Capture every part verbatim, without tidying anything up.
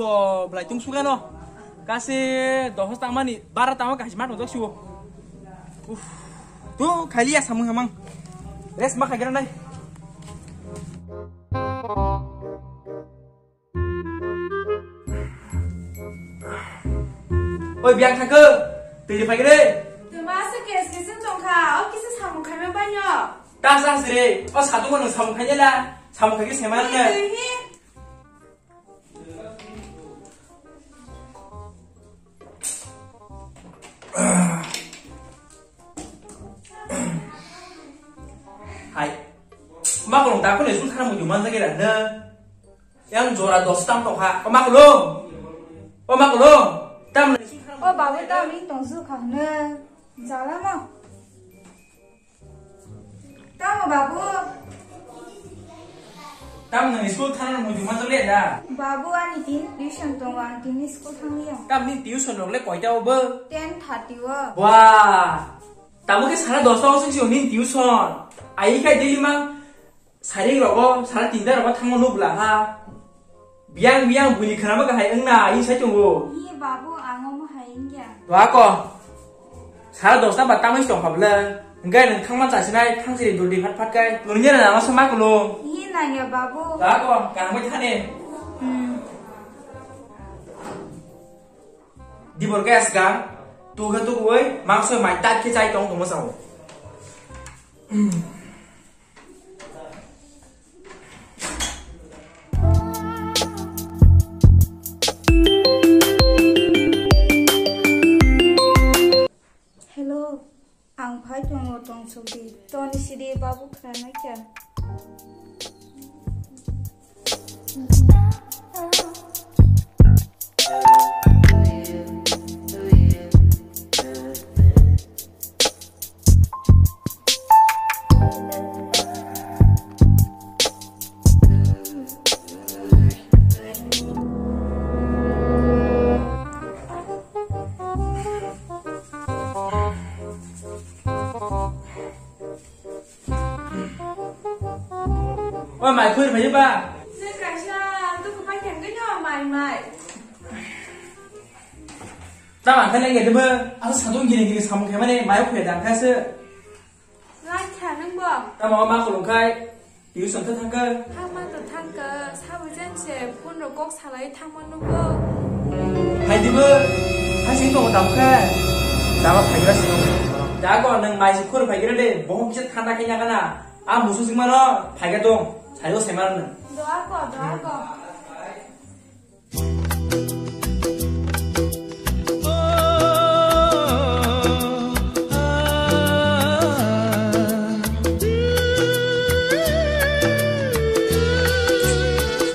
To, belai tung sugano. Kasi dohos tangmani, bara tangma kasi mat mojok siwo. Uff. Tu, khailiya samung hamang. Rest ma khagira nai. Oi, biang thangkhe. Twi phaigre. Tuma se kes kes tongkha. O kisa samung khaima banyo. Ta sa sire. O satungo nung samung khainela. Samung khaigre sema nang. Twi, twi. Hai. Ma kolong ta kone sun thana muju man jage ra na. Yang jora dos tam tong kha. O ma kolong. O ma kolong. Tam na sun thana. O babu tam ring tong su kha na. Jala ma. Tamo babu? Tamo nang school thana muju ma jole da? Babu ani tin tuition tongo, ang tini school thangya. Tam ni tuition rok le koita o bo? Ten thirty o. Wah. Tamo ke sara dosta o sing sing ni tuition. Ai khai daily mang sari rogo, sara tinta rogo thango no bla ha. Biang biang buni khana ma kahai wngna, i sai tongo. Hi babu, ang omo hai wngya. Dua ko. Sara dosta ba tamai tong habla. Hingkai nang thangma chasinai, thang siri duldi phat phat kai. Nungya na nama sama kulo. Hi nangya babu. Dua ko, kang mai thane. Hmm. Dibor kai asga. Tu ga tu koi, mangso mai tat ke chai tong tong sao. Hello, ang phai tongo, tong sogdi. Toni sidi babu khana kya? Oi, mai khur phai ba? Nang kaisa, tu kupai thang khe no mai mai. Tama khe lenge debo, asa satung gini gini samung khe mane mai khur dang kha se. Ngai kha nang bo. Tama ma khulung khai, tuition khe thang kha. Thang ma to thang kha, sabo jen se phone rok kok salai thang ma nugo. Hai debo, hai sing tong tam kha. Tama phai gra sing. Jago nang mai se khur phai gra de, bohong kisa thanda khe nya kana. A musu singmano phaikhe tong, saibo saimanano. Doa ko, doa ko.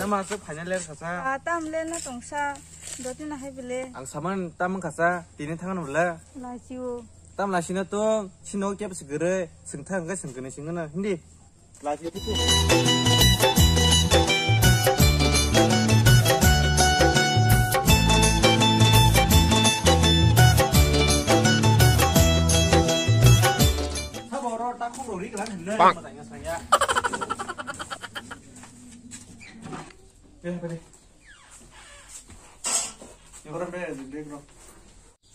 Tama se final year khasa. Ah, tam le na tongsa. Doti na hai bele. Ang saman tam khasa, tini thangan bela. Lachiu. Tam lachina tong, sino kep segere, sengthang ke sengkene sengkene. Hindi.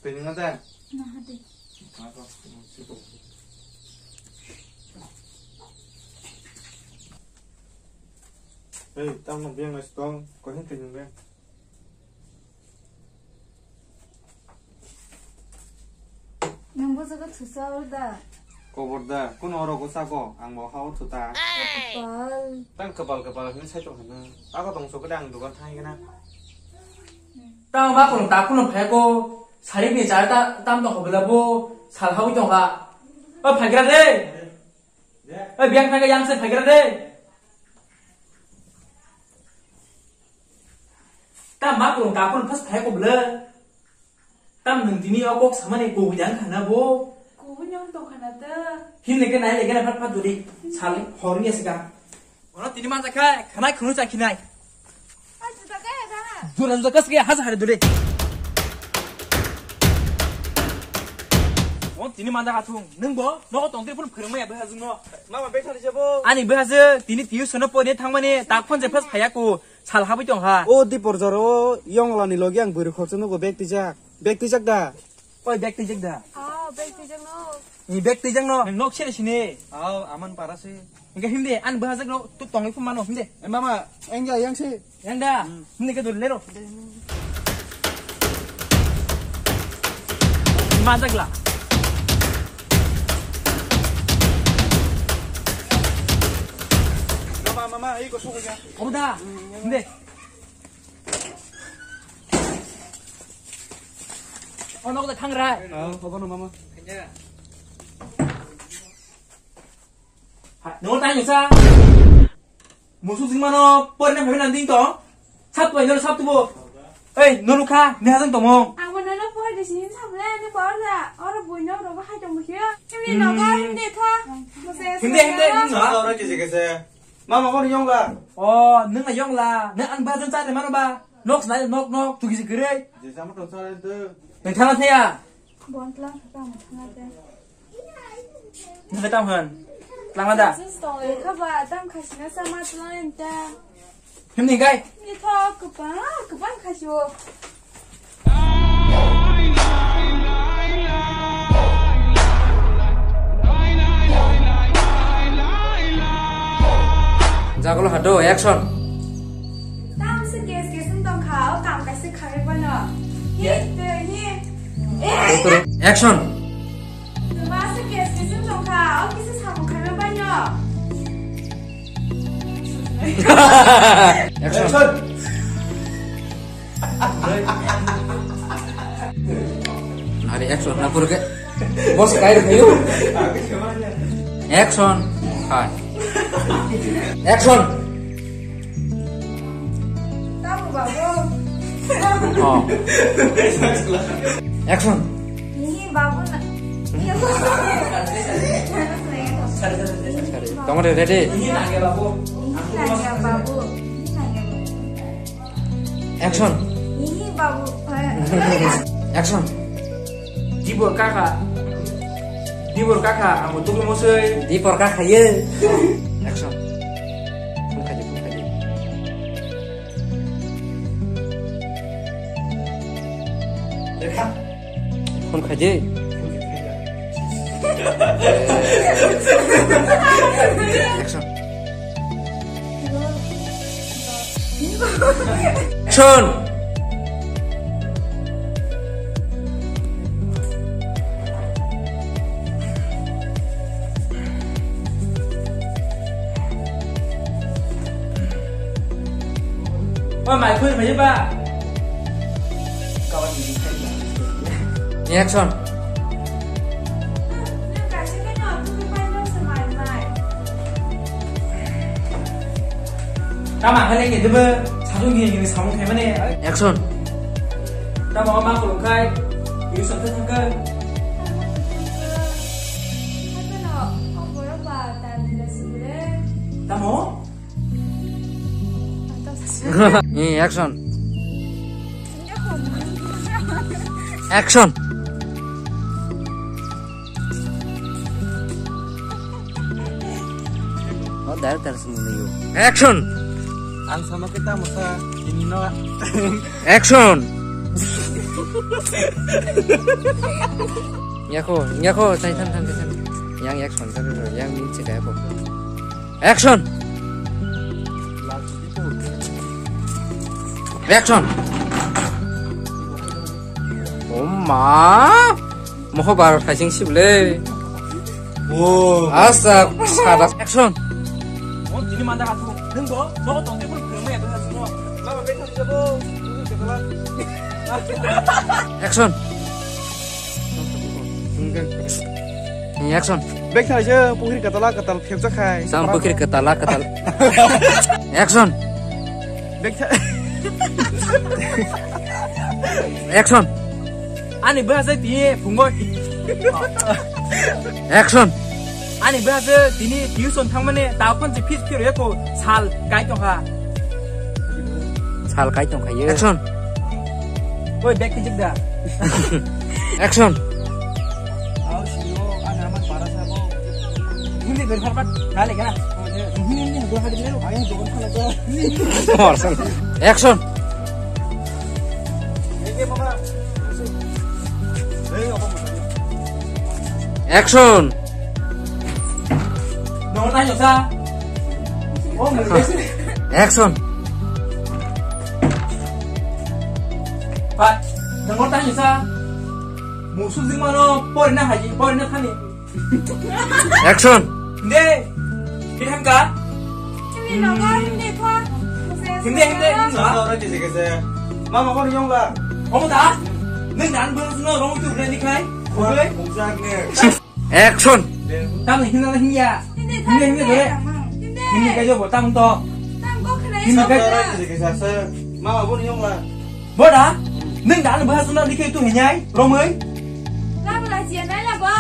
Twi nung na ta? Na ha de. Ako, siko. Hey, tamo biang na stong, ko hin twi nung be. Nang bo jaga thusa or da. Kobor da, kuno oro ko sako, ang bo ha o thuta. Pal. Tang kepal kepal hini sai tong hana. Ako tong so kede ang dukan thang hana. Tang ma kung ta kuno phai ko, sari ni jar ta tam to hobela bo, sal ha u tong ha. O phagra de. O biang phaga yang se phagra de. Tang ma kung ta kuno phas phai ko bela. Tam nung tini o kok samani kubui dang khana bo. Kubui nyong tong khana ta. Hin leke nai leke na phat phat duri. Sal hor ya sika. Ono tini man jakha khana khunu chakhinai. Ai juta kaya dana. Jura juta kas kaya hajar hari duri. Ono Tini manda hathung, nwng bo nogo tongtwi phone phwrwngmaya bwhajwkno. Mama, bag thani sabo. Ani bwhajwk tini tuition-o porina thangmani tak phone je phas phaiya ko, sal habwi tong ha. O di porjaro o yonglani logi ang bwrwi khoroksa nugo bag twijak. Bag twijak da? Oi, bag twijak da? Ah, bag twijak no. Ni bag twijak no. Nwng nok sere sini. Aw, aman para se. Hingke himde, an bwhajwk no tu tongwi phum mano himde. Eh, mama, engga yang se. Yang da? Hmm. Himde ke dur lero. Majak la. Mama, mama, iko suka ya. Obo da? Hmm, yang. Himde. Oh, nok da thang rai. Oh, obo no mama. Ha, no tang sa. Musu sing mano, por na phena ding to. Sap to, no sap to bo. Ei, no lukha, ne hajang to mo. Ang bo no por de sin sap le, ne por da. Oro bui no ro ba hai to mo hiya. Ni no ga de tho. Mo se. Himde, himde, himde. Oro kisi kisi. Mama, mama, yongla. Oh, nwng na yongla. Nwng ang bwhajwk chate mano ba? Nok snai, nok, nok, tugi se kwrwi. Je sama tong sa de. Nwng thana thaya? Bon tlang thang thana de. Nwng tam han. Tlang da. Sis tong le kha ba, tam khasina sama tlang ta. Himni gai. Ni tho kwbang, kwbang khasio. Jagolo hado, action. Tam se ges ges wng tong kha, o kam kaisa kharwi bano. Hi, Yes. Te, hi. Eh, Action. Tuma se ges ges wng tong kha, o kisa samung kharwi bano. Action. Action. Ari action na purke. Bos kai ruk yu. Action. Hai. Action. Tamu babu. Oh. Action. Ini babu na. Iya, babu. Tomorrow ready? Ini nanya babu. Ini nanya babu. Ini nanya babu. Action. Ini babu. Action. Dibor kaka. Dibor kaka, amo tuku mosoi. Dibor kaka ye. Action. Phone khaidi, phone khaidi. Phone khaidi. Action. Action. Oi, mai khun mai ba. Action. Tama hale ni debe, sadu ni ni samung thai mane. Action. Tama ma ko kai, yu sa thang kai. Tamo? Eh, action. Action. Oh, director sini yo. Action. Ang sama kita masa ini no. Action. Nyako, nyako, tai tan tan tan. Yang action, yang min cek apa? Action! Action! Oh ma! Moho baro thaising sibole. Oh. Asa, sada. Action! Oh, tini manda hatu. Nunggu, no tongke pun kurang ya tuh hatu. Action! Action. Bek thai je pukhri katala katal phepjak khai. Sam pukhri katala katal. Action. Bek thai. Action. Ani bwsa ti phungo. Action. Ani bwsa tini tuition thangmani ta phone se phis phiro yako sal kai tongkha. Sal kai tongkha ye. Action. Oi, bek kijik da. Action. Action. Action. Action. Musuk jingmano porina haji, porina thani. Action. Hindi. Hindi hangka. Hindi nogo, hindi ko. Hindi, hindi, hindi. Sa ora kisi kisi. Mama ko yong la. Omo da. Neng dan bang sino rong tu bre ni kai. Oke. Muksak ne. Action. Tam hindi na hindi ya. Hindi, hindi, hindi. Hindi kayo bo tam to. Tam ko kena. Hindi kayo. Sa ora kisi kisi. Mama ko yong la. Boda, neng dan bahas na dikhe tu hinyai, romoi. Lam la jia nai la ba.